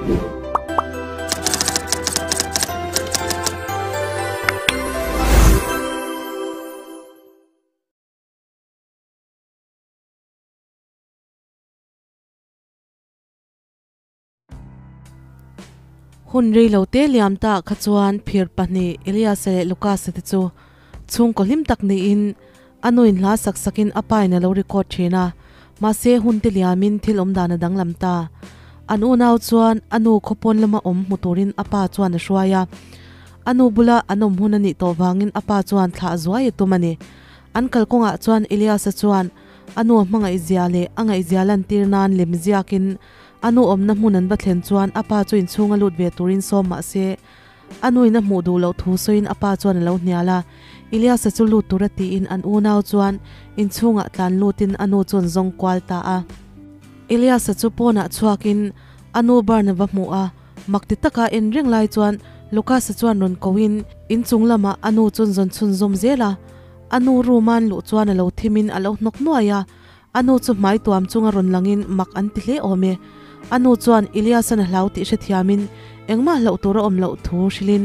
Hun rei lo te liam ta kha chuan phir pahnih Eliasa leh Lucas-a te chu chhungkaw hlim tak niin a nuin hla sak sakin a pa in a lo record thin a, mahse hun te liamin thil awm dan a danglam ta. An unau chuan a nu khawpawn lama awm hmu turin a pa chuan a hruai a, a nu bula an awm hun a nih tawh vangin a pa chuan thlah zuai a tum a ni. An kalkawngah chuan Eliasa chuan a nu a hmangaihzia leh a ngaihzia lantir nan lem ziakin A nu awmna hmun an va thlen chuan a pa chu inchhung a lut ve turin sawm mah se, a nuin a hmuh duh loh thu sawiin a pa chuan a lo hnial a. Eliasa chu lut tura tiin an unau chuan inchhungah tlan lutin a nu chu an zawng kual ta a. Eliasa chu pawnah chhuakin a nu barn a va hmuh a, mak ti taka en reng lai chuan Lucas-a chuan rawn kohin inchung lamah a nu chu an zawn chhunzawm zel a. A nu room a an luh chuan a lo thimin a lo hnawk nuai a, A nu chu hmai tuam chunga rawn langin mak an ti hle awm e. A nu chuan Eliasan a hlau tih hrethiamin engmah hlauh tur a awm loh thu hrilhin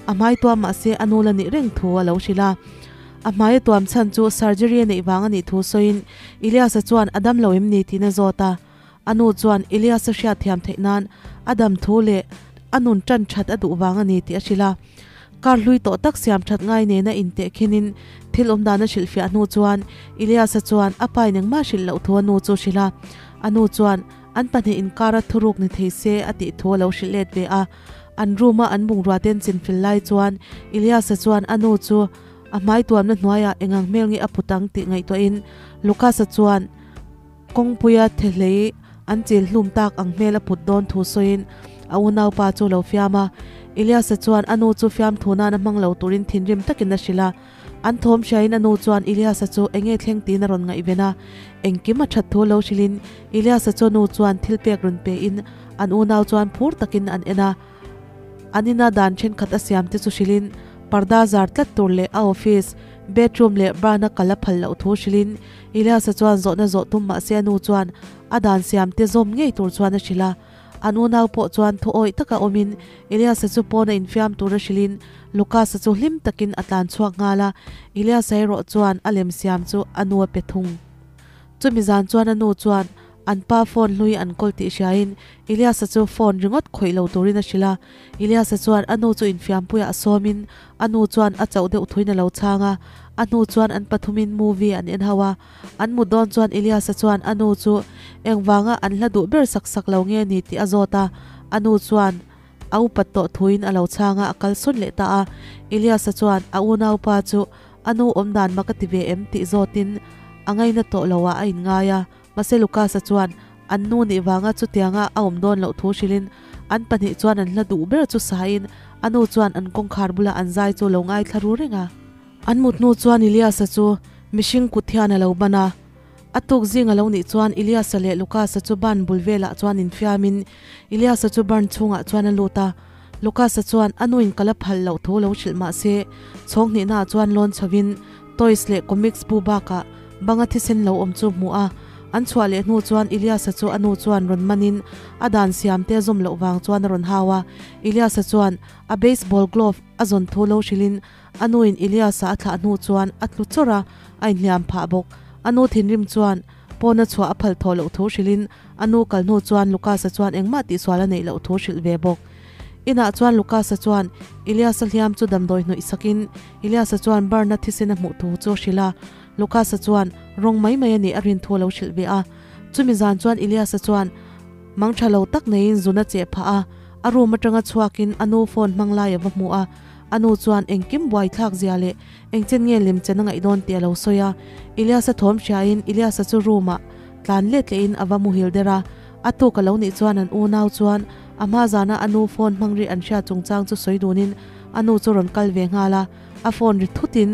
a hmai tuam mahse a nu la nih reng thu a lo hrilh a. A hmai a tuam chhan chu surgery a neih vang a nih thu sawiin Eliasa chuan a dam lo em ni tiin a zawt a. A nu chuan Eliasa hriatthiam theih nan a dam thu leh a nun tan that a duh vang a ni tih a hrilh a. Kar hlui tawh tak siam that ngai nena intehkhinin thil awm dan a hrilhfiah hnu chuan Elias-a chuan a pain engmah hrilh loh thu a nu chu hrilh a. A nu chuan an pahnih inkara thuruk ni thei se a tih thu a lo hrilh let ve a. An room-a an bungrua ten chinfil lai chuan Elias-a chuan a nu chu a hmai tuamna hnuaiah engang hmel nge a put ang tih ngaihtuahin Lucas-a chuan Kawngpuia thehlei an chil hlum tak ang hmel a put dawn thu sawiin a unaupa chu lo fiam a. Eliasa chuan a nu chu fiamthu nan a hmang lo turin thinrim takin a hrilh a. An thawm hriain a nu chuan Eliasa chu enge thleng tiin a rawn ngaihven a. Engkim a that thu lo hrilhin Eliasa chu nu chuan thil pek rawn pein an unau chuan phur takin an en a. An ina dan thenkhat a siam te chu hrilhin parda zar tlat tur leh a office, bedroom leh barn-a kal a phal loh thu hrilhin Elias-a chuan zawhna zawh tum mah se a nu chuan a dan siam te zawm ngei tur chuan a hrilh a. An unau pawh chuan thu awih taka awmin Elias-a chu pawn a infiam tur a hrilhin Lucas-a chu hlim takin a tlan chhuak nghal a, Elias-a erawh chuan a lem siam chu a nu a pe thung. Chumi zan chuan a nu chuan an pa phone hlui an kawl tih hriain Elias-a chu phone ringawt khawih lo turin a hrilh a. Elias-a chuan a nu chu infiampuiah a sawmin a nu chuan a chauh deuh thuin a lo chhang a. A hnu chuan an pathumin movie an en ho a. An mut dawn chuan Elias-a chuan a nu chu engvanga an hla duh ber sak sak lo nge ni tih a zawt a. A nu chuan a upat tawh thuin a lo chhang a, a kalsawn leh ta a. Elias-a chuan a unaupa chu A nu awm dan mak a ti ve em tih zawtin a ngaina tawh lo ah a inngai a, mahse Lucas-a chuan an nu nih vanga chutianga a awm dawn loh thu hrilhin an pahnih chuan an hla duh ber chu sain a nu chuan an kawngkhar bulah an zai chu lo ngaithla ru reng a. An mut hnu chuan Elias-a chu mihring kut hian a lo ban a, a tuk zing a lo nih chuan Elias-a leh Lucas-a chu ban bul velah chuan infiamin Elias-a chu barn chhungah chuan a lut a, Lucas-a chuan a nuin ka la phal loh thu lo hrilh mah se, chhawng hnihnaah chuan lawn chhovin toys leh comics bu bakah banga thisen lo awm chu hmuh a. An chhuah leh hnu chuan Elias-a chu a nu chuan rawn manin a dan siam te zawm loh vang chuan a rawn hau a. Elias-a chuan a baseball glove a zawn thu lo hrilhin a nuin Elias-a a thlah hnu chuan a tlu chawrh a, a inhliam phah bawk. A nu thinrim chuan pawna chhuah a phal thawh loh thu hrilhin A nu kal hnu chuan Lucas-a chuan engmah tihsual a neih loh thu hrilh ve bawk. Inah chuan Lucas-a chuan Elias-a hliam chu damdawi hnawih sakin Elias-a chuan burn-a thisen a hmuh thu chu a hrilh a. Lucas-a chuan rawng mai mai a nih a rin thu a lo hrilh ve a. Chumi zan chuan Elias-a chuan mang tha lo tak neiin zun a cheh phah a. A room atanga chhuakin a nu phone hmang lai a va hmu a. A nu chuan engkim buaithlak zia leh engchen nge lem chen a ngaih dawn tih a lo sawi a. Elias-a thawm hriain Elias-a chu room-ah Tlan let lehin a va muhil der a, a tuk a lo nih chuan an unau chuan a hma zana a nu phone hmang ri an hriat chungchang chu sawi dunin a nu chu rawn kal ve nghal a, a phone ri thutin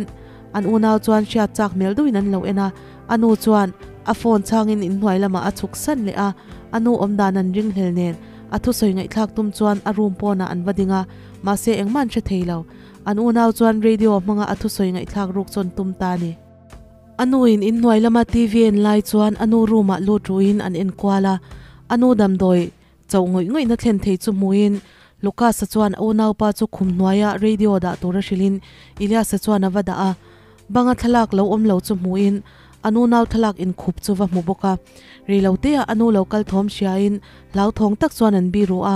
an unau chuan hriat chak hmel deuhin an lo en a, a nu chuan a phone chhangin inhnuai lamah a chhuk san leh a, a nu awmdan an ring hlel nen a thusawi ngaihthlak tum chuan a room pawnah an va ding a, mahse engmah an hre thei lo. An unau chuan radio hmanga a thusawi ngaihthlak ruk chu an tum ta a ni. A nuin inhnuai lama TV en lai chuan a nu room ah lut ruin an en kual a, a nu damdawi. Chauh ngawih ngawihna thlen thei chu hmuin Lucas-a chuan a unaupa chu khum hnuaia radio dah tura hrilhin Elias-a chuan a va dah a. Banga thlalak lo awm lo chu hmuin an unau thlalak inkhup chu va hmu bawk a. Reiloteah a nu lo kal thawm hriain hlauthawng tak chuan an biru a.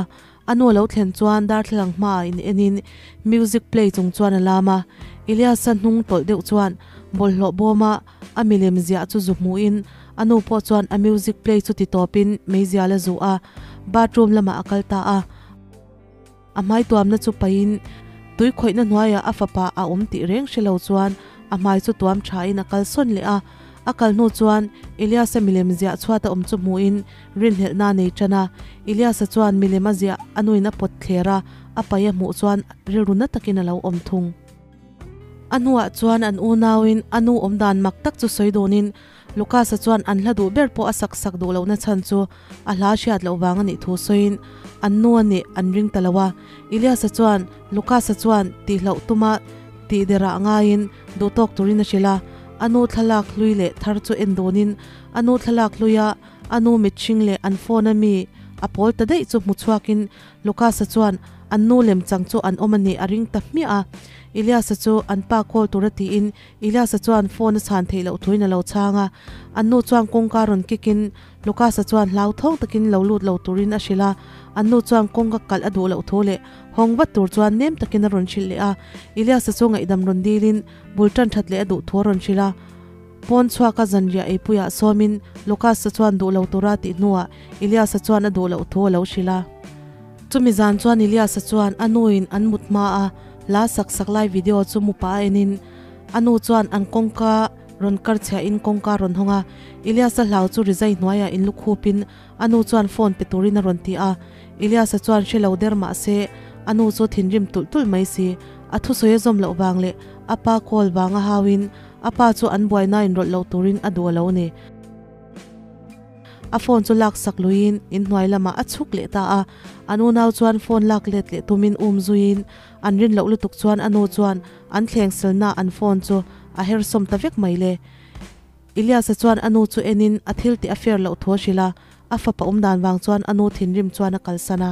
A nu a lo thlen chuan darthlalang hmaah in enin music play chung chuan a lam a. Elias-a hnung tawlh deuh chuan bawlhhlawh bawma a milem ziah chu zu hmuin a nu pawh chuan a music play chu ti tawpin meizial a zu a, bathroom lamah a kal ta a. A hmai tuamna chu pahin tui khawihna hnuaiah a fapa a awm tih reng hre lo chuan a hmai chu tuam thain a kal sawn leh a. A kal hnu chuan Elias-a milem ziah chhuat a awm chu hmuhin rinhlelhna a nei tan a. Elias-a chuan milem a ziah a nuin a pawt thler a, a pai a hmuh chuan rilru na takin a lo awm thung. A hnuah chuan an unauin a nu awm dan mak tak chu sawi dawnin Lucas-a chuan an hla duh ber pawh a sak sak duh lohna chhan chu a hla hriat loh vang a nih thu sawiin an nu a nih an ring ta lo a. Elias-a chuan Lucas-a chuan tihloh tuma tih derah ngaiin duhtawk turin a hrilh a. A nu thlalak hlui leh thar chu en dawnin a nu thlalak hluia a nu mitchhing leh an phone a mi a pawl ta daih chu hmu chhuakin Lucas-a chuan an nu lem chang chu an awm a nih a ring ta hmiah a. Elias-a chu an pa call tura tiin Elias-a chuan phone a chhan theih loh thuin a lo chhang a. An nu chuan kawngka rawn kikin Lucas-a chuan hlauthawng takin lo lut lo turin a hrilh a. An nu chuan kawngka kalh a duh loh thu leh hawng vat tur chuan nem takin a rawn hrilh leh a. Elias-a chu ngaihdam rawn dilin bul tan that leh a duh thu a rawn hrilh a. Pawn chhuaka zanriah eipuiah sawmin Lucas-a chuan duh lo tura tih hnuah Elias-a chuan a duh loh thu a lo hrilh a. Chumi zan chuan Elias-a chuan a nuin an mut hma a hla sak sak lai video chu mu pah a enin a nu chuan an kawngka rawn kar chhiahin kawngka rawn hawng a. Elias-a hlau chu rizai hnuaiah in lukhupin a nu chuan phone pe turin a rawn ti a. Elias-a chuan hre lo der mah se a nu chu thinrim tulh tulh mai si. A thusawi a zawm loh vang leh a pa call vang a hauin a pa chu an buaina inrawlh loh turin a duh a lo ni. A phone chu lak sak luiin inhnuai lamah a chhuk leh ta a, an unau chuan phone lak let leh tumin um zuiin an rin loh lutuk chuan a nu chuan an thleng selna an phone chu a her sawm ta vek mai le. Elias-a chuan a nu chu enin a thil tih a fair loh thu a hrilh a, a fapa awm dan vang chuan a nu thinrim chuan a kalsan a.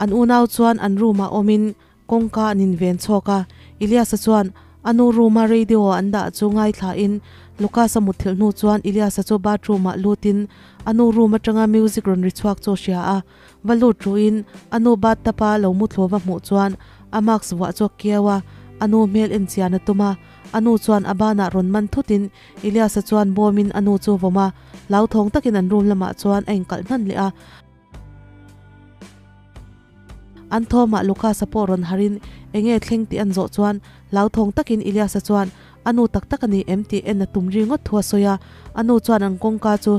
An unau chuan an room-ah awmin Kawngka an inven chhawk a, Elias-a chuan a nu room-a radio an dah chu ngaithlain Lucas-a mutthilh hnu chuan Elias-a chu bathroom-ah lutin a nu room atanga music rawn ri chhuak chu a hria a, va lut ruhin a nu bathtub-a lo muthlu va hmuh chuan a mask vuah chu a kiau a, a nu hmel en chian a tum a, a nu chuan a banah rawn man thutin Elias-a chuan bawmin a nu chu vawm a, hlauthawng takin an room lamah chuan a inkalh hnan leh a. An thawmah Lucas-a pawh rawn harin enge thleng tih an zawh chuan hlauthawng takin Elias-a chuan a nu tak tak a ni em tih en a tum ri ngawt thu a sawi a, a nu chuan an kawngka chu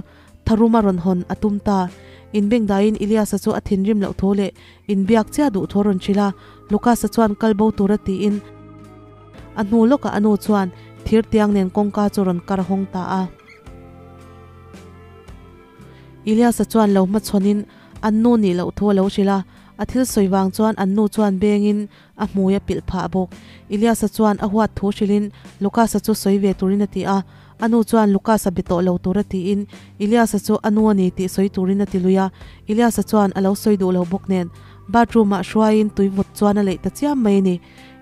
tharuma rawn hawn a tum ta. Inbengdaiin Elias-a chu a thinrim loh thu leh inbiak chiah duh thu a rawn hrilh a, Lucas-a chuan kal bo tura tiin a hnu lawkah a nu chuan thir tiang nen kawngka chu rawn kar hawng ta a. Elias-a chuan lo hmachhawnin an nu nih loh thu a lo hrilh a, a thil sawi vang chuan an nu chuan bengin a hmui a pilh phah bawk. Elias-a chuan a huat thu hrilhin Lucas-a chu sawi ve turin a ti a, a nu chuan Lucas-a be tawh lo tura tiin Elias-a chu a nu a ni tih sawi turin a ti lui a, Elias-a chuan a lo sawi duh lo bawk nen bathroom-ah hruaiin tui vawt chuan a leih ta chiam mai a ni.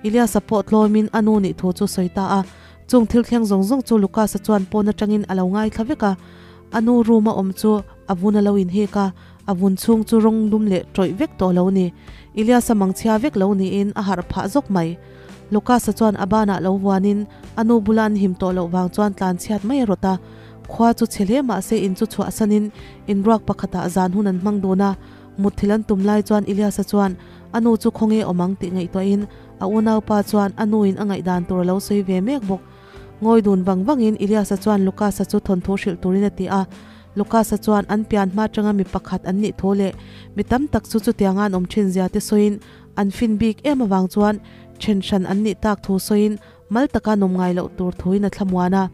Elias-a pawh tlawmin a nu nih thu chu sawi ta a, chung thil thleng zawng zawng chu Lucas-a chuan pawn atangin a lo ngaithla vek a. A nu room a awm chu a vun a lo inhik a, a vun chhung chu rawng dum leh tawih vek tawh lo ni. Elias-a mangchhia vek lo niin a harh phah zawk mai. Lucas-a chuan a banah lo vuanin a nu bula an him tawh loh vang chuan tlan chhiat mai a rawt a. Khua chu chhe hle mah se in chu chhuahsanin inruak pakhatah zan hun an hmang dun a. Mutthil an tum lai chuan Elias-a chuan a nu chu khawnge awm ang tih ngaihtuahin a unaupa chuan a nuin a ngaihdan tur a lo sawi ve mek bawk. Ngawi dun vang vangin Elias-a chuan Lucas-a chu thawnthu hrilh turin a ti a. Lucas-a chuan an pian hma atanga mi pakhat an nih thu leh mi tam tak chu chutianga an awm thin zia te sawiin an fin bik em avang chuan then hran an nih tak thu sawiin mal taka nawm ngai loh tur thuin a thlamuan a.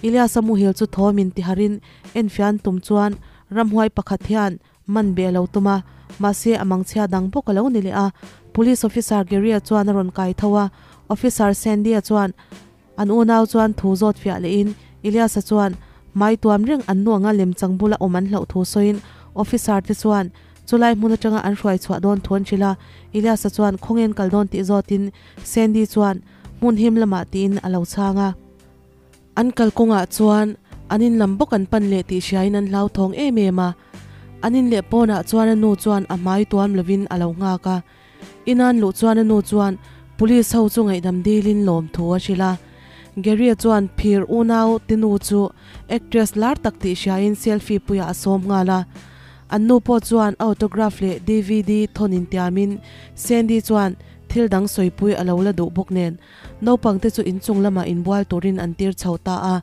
Elias-a muhil chu thawmin tiharin enfiah an tum chuan ramhuai pakhat hian Man be a lo tum a, mahse a mangchhia dang bawk a lo ni leh a. Police officer Gary-a chuan a rawn kai tho a, Officer Sandy-a chuan an unau chuan thu zawt fiah lehin Elias-a chuan hmai tuam reng an nu anga lemchang bula awm an hlauh thu sawiin Officer te chuan chulai hmun atanga an hruai chhuah dawn thu an hrilh a, Elias-a chuan khawngen kal dawn tih zawtin Sandy chuan hmun him lamah tiin a lo chhang a. An kalkawngah chuan an in lam bawk an pan leh tih hriain an hlauthawng em em a. An in leh pawnah chuan a nu chuan a hmai tuam lovin a lo nghak a. Inan luh chuan a nu chuan police ho chu ngaihdam dilin lawmthu a hrilh a. Gary-a chuan phir unau te nu chu actress lar tak tih hriain selfie puiah a sawm nghal a. An nu pawh chuan a autograph leh DVD thawn intiamin Sandy chuan thil dang sawipui a lo la duh bawk nen Naupang te chu inchung lamah inbual turin an tir chho ta a.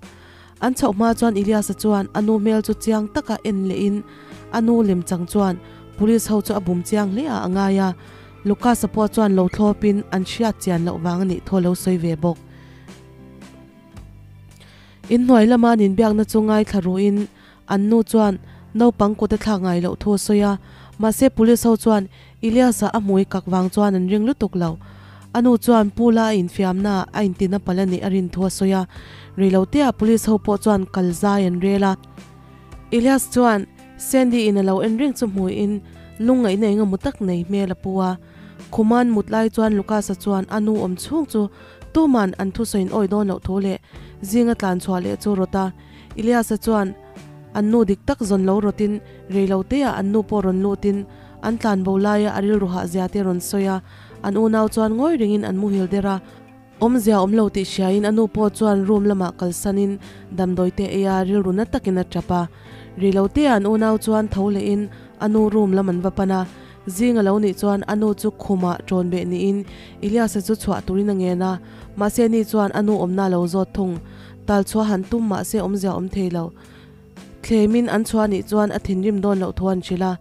An chhoh hma chuan Elias-a chuan a nu hmel chu chiang taka en lehin a nu lem chang chuan police ho chu a bum chiang hle a a ngai a. Lucas-a pawh chuan lo thlawpin an hriat chian loh vang a nih thu a lo sawi ve bawk. Inhnuai lama an inbiakna chu ngaithla ruhin An nu chuan naupang kut a thlak ngai loh thu a sawi a, mahse police ho chuan Elias-a a hmui kak vang chuan an ring lutuk lo. A nu chuan Pu la a infiamna ah a intina palh a nih a rin thu a sawi a, reiloteah police ho pawh chuan kal zai an rel a. Elias chuan Sandy in a lo en reng chu hmuiin lungngaihna eng emaw tak nei hmel a pu a. Khuman mut lai chuan Lucas-a chuan a nu awm chhung chu tuman an thusawiin awi dawn loh thu leh zinga tlan chhuah leh chu rawt a. Elias-a chuan an nu dik tak zawn lo rawtin rei lo teah an nu pawh rawn lutin an tlan bo laia a rilru hah zia te rawn sawi a, an unau chuan ngawi ringin an muhil der a. Awmzia awm lo tih hriain a nu pawh chuan room lamah kalsanin damdawi te ei a, rilru na takin a tap a. Rei lo teah an unau chuan tho lehin a nu room lam an va pan a, zing a lo nih chuan a nu chu khumah ṭawn beh niin Elias-a chu chhuah turin a ngen a, mahse ni chuan a nu awmna a lo zawt thung. Tal chhuah han tum mahse awmzia awm thei lo. Thlemin an chhuah nih chuan a thinrim dawn loh thu an hrilh a.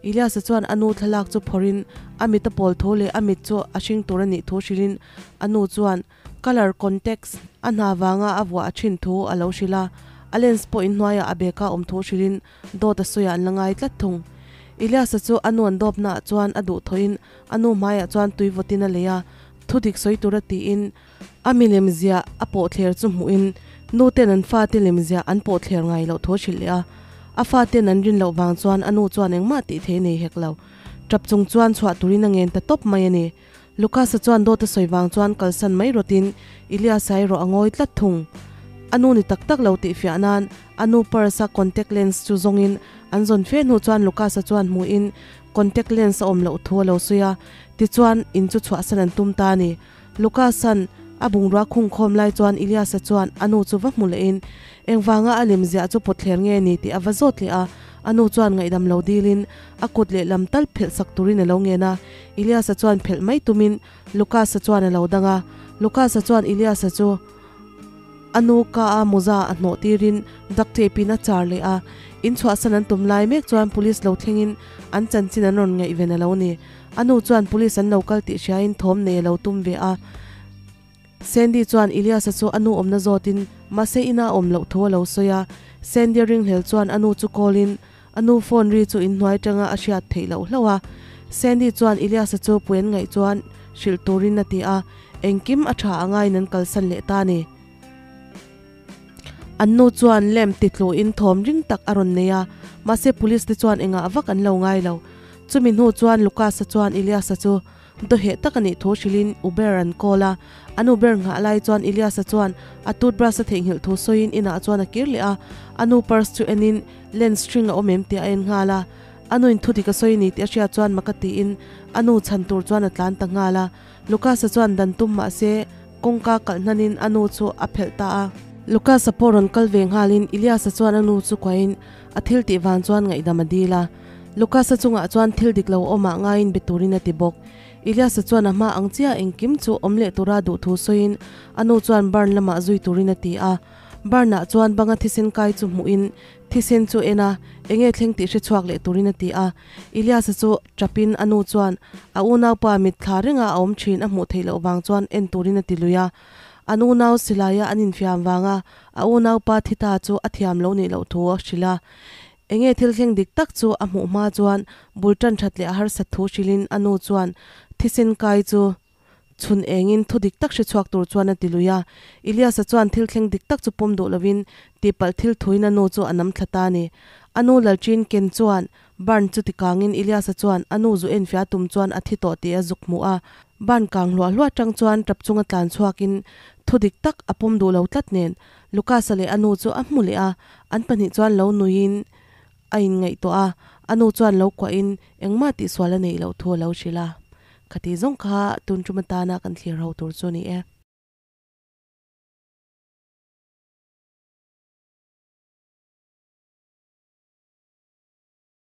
Elias-a chuan a nu thlalak chu phawrhin a mit a pawl thu leh a mit chu a hring tur a nih thu hrilhin a nu chuan colour contacts a hna vanga a vuah a thin thu a lo hrilh a. A lens pawh inhnuaiah a beka awm thu hrilhin dawt a sawiah an la ngai tlat thung. Elias-a chu a nu an dawpnaah chuan a duh thawhin a nu hmaiah chuan tui vawtin a lei a, thu dik sawi tura tiin A milem ziah a pawhthler chu hmuhin nu ten an fate lem ziah an pawhthler ngai loh thu a hrilh leh a. A faten an rin loh vang chuan a nu chuan engmah tih thei nei hek lo. Tap chung chuan chhuah turin a ngen ta tawp mai a ni. Lucas-a chuan dawt a sawi vang chuan kalsan mai rawtin Elias-a erawh a ngawi tlat thung. A nu ni tak tak lo tih fiah nan a nu purse-a contact lens chu zawngin an zawn fe hnu chuan Lucas-a chuan hmuhin contact lens a awm loh thu a lo sawi a. Tichuan in chu chhuahsan an tum ta a ni. Lukasan a bungrua khungkhawm lai chuan Eliasa chuan a nu chu va hmu lehin engvanga a lem ziah chu pawtthler nge ni tih a va zawt leh a, a nu chuan ngaihdam lo dilin a kut leh lam tal phelh sak turin a lo ngen a, Eliasa chuan phelh mai tumin Lukasa chuan a lo dang a, Lukasa chuan Eliasa chu a nu ka a mawza a hnawh tirin duct tape in a char leh a, in chhuahsan an tum lai mek chuan police lo thlengin an chanchin an rawn ngaihven a lo ni. A nu chuan police an lo kal tih hriain thawm nei a lo tum ve a. Sandy chuan Elias-a chu a nu awmna zawtin mahse ina a awm loh thu a lo sawi a. Sandy ringhlel chuan a nu chu call-in a nu phone ri chu inhnuai atanga a hriat theih loh hlauh a. Sandy chuan Elias-a chu pui an ngaih chuan hrilh turin a ti a, engkim a tha angaiin an kalsan leh ta a ni. An nu chuan lamp ti tluin thawm ring tak a rawn nei a, mahse police te chuan engah vak an lo ngai lo. Chumi hnu chuan Lucas-a chuan Elias-a chu dawheh tak a nih thu hrilhin Uber an call a, an Uber nghah lai chuan Elias-a chuan a toothbrush a theihnghilh thu sawiin inah chuan a kir leh a, a nu purse chu enin lens string a awm em tih a en nghal a, a nuin thu dik a sawi ni tih a hriat chuan mak a tiin a nu chhan tur chuan a tlan ta nghal a, Lucas-a chuan dan tum mahse Kawngka kalh hnanin a nu chu a phelh ta a. Lucas-a pawh rawn kal ve nghalin Elias-a chuan a nu chu kuahin a thil tih vang chuan ngaihdam a dil a. Lucas-a chungah chuan thil dik lo awmah ngaiin be turin a ti bawk. Elias-a chuan a hma ang chiah engkim chu awm leh tura duh thu sawiin a nu chuan barn lamah zui turin a ti a. Barn-ah chuan banga thisen kai chu hmuhin thisen chu en a, enge thleng tih hre chhuak leh turin a ti a. Elias-a chu Chapin a nu chuan a unaupa mitthla renga a awm thin a hmuh theih loh vang chuan en turin a ti lui a. An unau silaia an infiam vanga a unaupa thi ta chu a thiam lo nih loh thu a hrilh a. Enge thil thleng dik tak chu a hmuh hma chuan bul tan that leh a harsat thu hrilhin a nu chuan thisen kai chu Chhun engin thu dik tak hre chhuak tur chuan a ti lui a. Elias-a chuan thil thleng dik tak chu pawm duh lovin tihpalh thil thuin a nu chu a nam thla ta a ni. A nu Lalchin Ken chuan Barn chu tikangin Elias-a chuan a nu zu enfiah tum chuan a thi tawh tih a zuk hmu a. Barn kang hluah hluah tang chuan tap chunga tlan chhuakin thu dik tak a pawm duh lo tlat nen Lucas-a leh a nu chu a hmu leh a, an pahnih chuan lo nuiin a inngaihtuah a, a nu chuan lo kuahin engmah tihsual a neih loh thu a lo hrilh a. Khati zawng kha tun tum atana kan thlir ho tur chu a ni e.